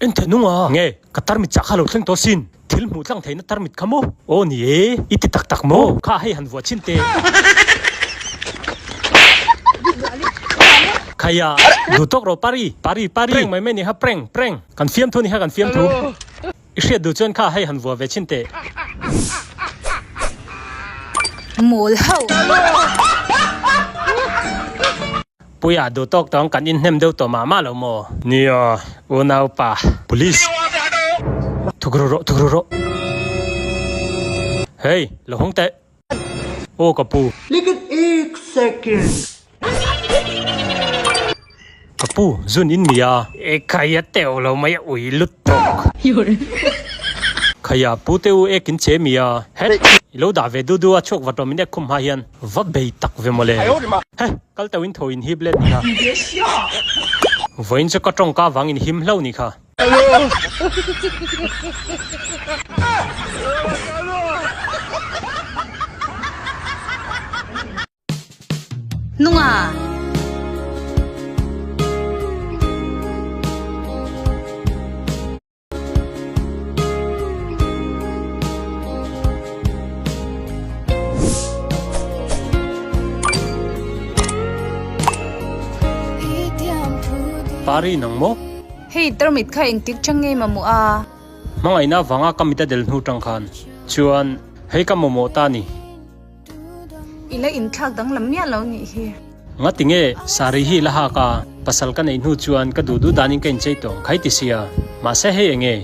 En the nung a. Nge, ka tarmit chah kha lo thleng tawh sin. Thil hmuh tlang theihna tarmit kha maw? Aw ni e, i ti tak tak maw? Kha hei han vuah chhin teh. Khaia, duh tawk rawh Pari, Pari, Pari. Prank mai mai ni kha, prank, prank. Kan fiamthu ni kha, kan fiamthu. I hriat duh chuan kha hei han vuah ve chhin teh. Mawl ho. Puia duh tawk tawng kan inhnem deuh tawh mah mah lo maw? Nia, unaupa. Police. Thuk ru rawh, thuk ru rawh. Hey, lo hawng teh. Aw ka pu. Lekin ek second. Ka pu, zun in mi a. E khai a teuh lo mai a ui lut tawk. Khaia pu te u ek in che mi a. Het, i lo dah ve du du a chhuak vat rawh min ek khum hma hian. Va bei tak ve mawle. He, kal teuh in tho in hip let ni kha. Vawiin chu ka tawngka vang in him hlauh ni kha. Hnunga. Pari nang maw? Hei tarmit kha engtik chang ngei mamawh a? Hmangaihna vanga ka mit a del hnu tang khan chuan hei ka mamawh ta ni. I la inthlak danglam miah lo nih hi. Ngati nge saree hi la hak a, pasal ka neih hnu chuan ka duh duh danin ka inchei tawh ang khai ti sia. Mahse hei enge?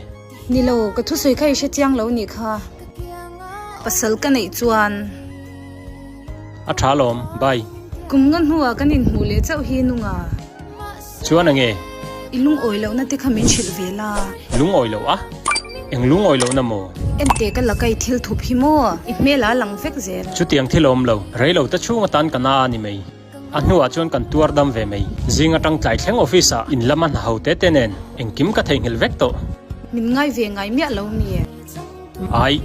Ni lo, ka thusawi kha i hre chiang lo nih kha. Pasal ka neih chuan. A tha alawm, bye. Kum nga hnuah kan inhmuh leh chauh hi nunga. Chuan enge? I lungawi lohna te kha min hrilh ve la. Lungawi loh a? Eng lungawi lohna maw? Ente ka laka i thil thup hi maw? I hmel a lang vek zel. Chutiang thil a awm lo. Rei lo te chhung atan ka na a ni mai. A hnuah chuan kan tuar dam ve mai. Zing atang tlai thleng office ah in lama hna ho te te nen engkim ka theihnghilh vek tawh. Min ngai ve ngai miah lo mi? Ai.